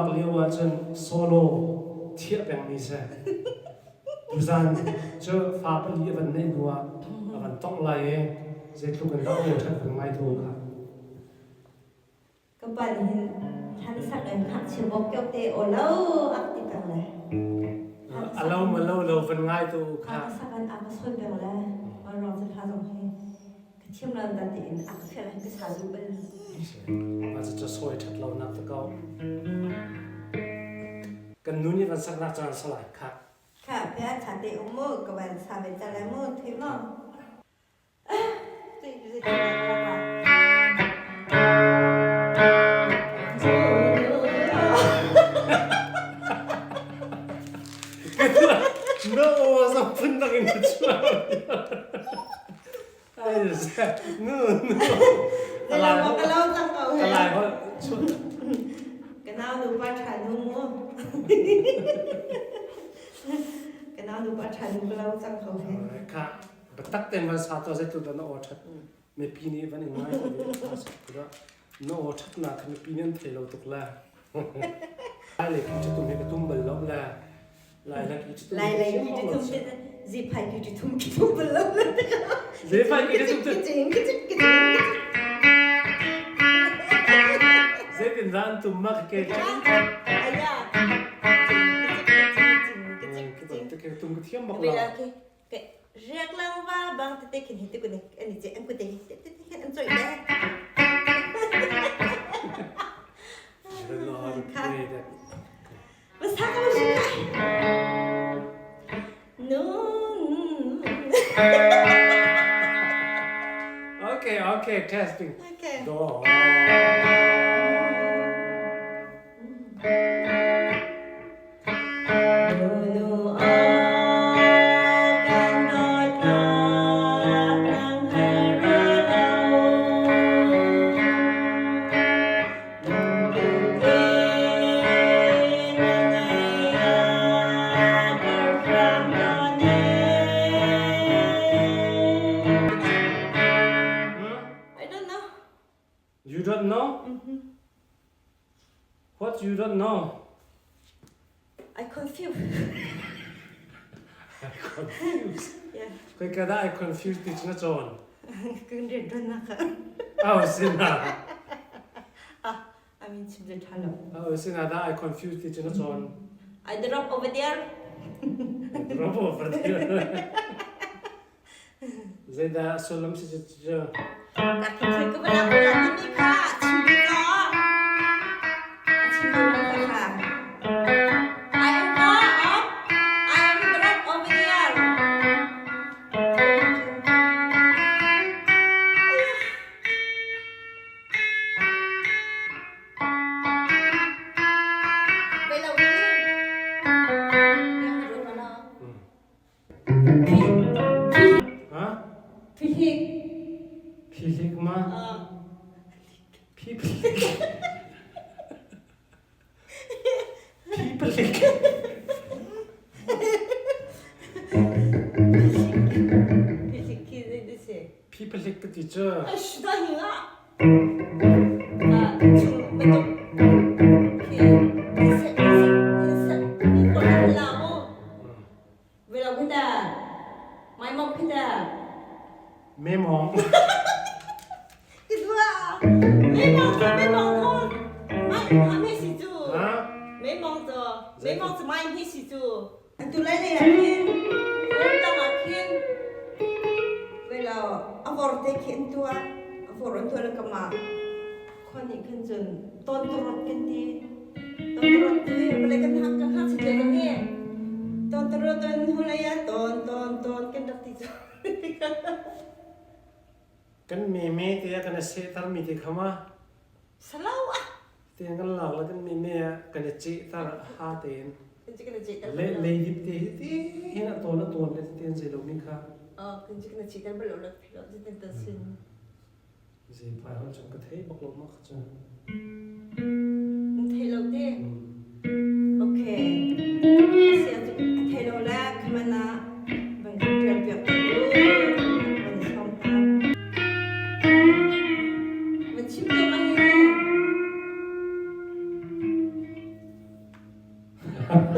nungak lio ahcun solo thiah pengmi si. Tuzan cu fa pali a van neih hnu ah a van tongh lai i zeitluk in dah aw ṭhat van ngai tu kha. Ka pa nih hin thlan sak in ngakchia bawk kio te aw lo ak ti peng le. A lo ma lo lo van ngai tu kha. A sak in a ka sawi peng le. Rong cu hla zong hi ka thiam lo ta tiin a ka fial hin ka sa duh bal. Mah cu sawi ṭhat lo nak te ko. Kan nu nih van saknak caan salai kha. Kha pia tha te um mu ka van sa ve ca lai mu thui mu. No, za phun dang in na chuah. Ai, nu, nu. Kalau kalau cang ko he. Kanau nu pa tha nu mu. Kanau nu pa tha nu kalau cang ko he. Kha Biatak tein van sa tuah zeitluk dah na aw ṭhat mipi nih van in ngai na aw ṭhatnak kha mipi nih an thei lo tuk le Lai lei ki ṭhatum hi ka tum bal lo le Lai lei ki ṭhatum Lai lei ki ṭhatum ziphai ki ṭhatum ki tum bal lo le Ziphai ki ṭhatum Zeitin dah an tum ma ke Tum ka thiam bak lo. Riak lang va bang tete khin hi te kun an i ce an kute hi te te hin an choih le. Basta ka mo siya. No. Okay, okay, testing. Okay. Do. I don't know. You don't know? Mm-hmm. What you don't know? I confused. I confused. Yeah. Koi kada I confused ti na cawn. Kan ret don na ka. Au sina. Ah, I mean chim le tha lo. Au sina da I confused ti na cawn. I drop over there. Drop over there. Zeidah a sullam si cu? Ka thil ka bala bala timi kha chim dih ko. A chim lo ka kha. I am go up. I am drop over there. Vậy là Phihik. Phihik ma? Phihik. Phihik. Phihik khi zei ti si? Phihik ka ti cu. Ash da hi nga. Chung bantuk khi insect insect insect ni ko la mo. Velo kita. Mai mong kita. Me mong. Kedua. Me mong tu me mong ko. Mai ha me si chu. Me mong tu. Me mong tu mai hi si chu. Tu lai le khin. Kul tang ah khin. Velo a vor te khin tua. A vor an tua le kama. Khon nih khan cun ton turot kan ti. Ton turot ti vale kan hak kan hak si te ka nge. Ton turot ton hulaya ton ton ton kan rak ti cu. Kan meme te kan i sehter mi te kha ma. Salau ah. Te kan lak la kan meme ah kan i cehter ha tein. Kan ci kan i cehter. Le leidip te hi ti hin a ton a ton le te ten zei lo mi kha. Oh, kan ci kan i cehter bal lo la philo zitin ta sin. Zeipai hon cun ka thei bak lo ma kha cu. Na thei lo te. Okay. Sia cu a thei lo le khaman ah van kan ṭial piak te u. Van i sawm hna. Van chim te ma hi. Hung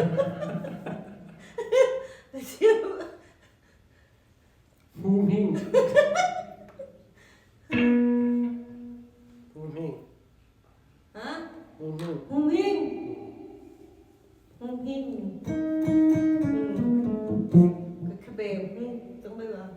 Hing. Hung Hing. Hả? Hung Hing. Hung Hing. Hung Hing. Cái bè hung giống bây giờ.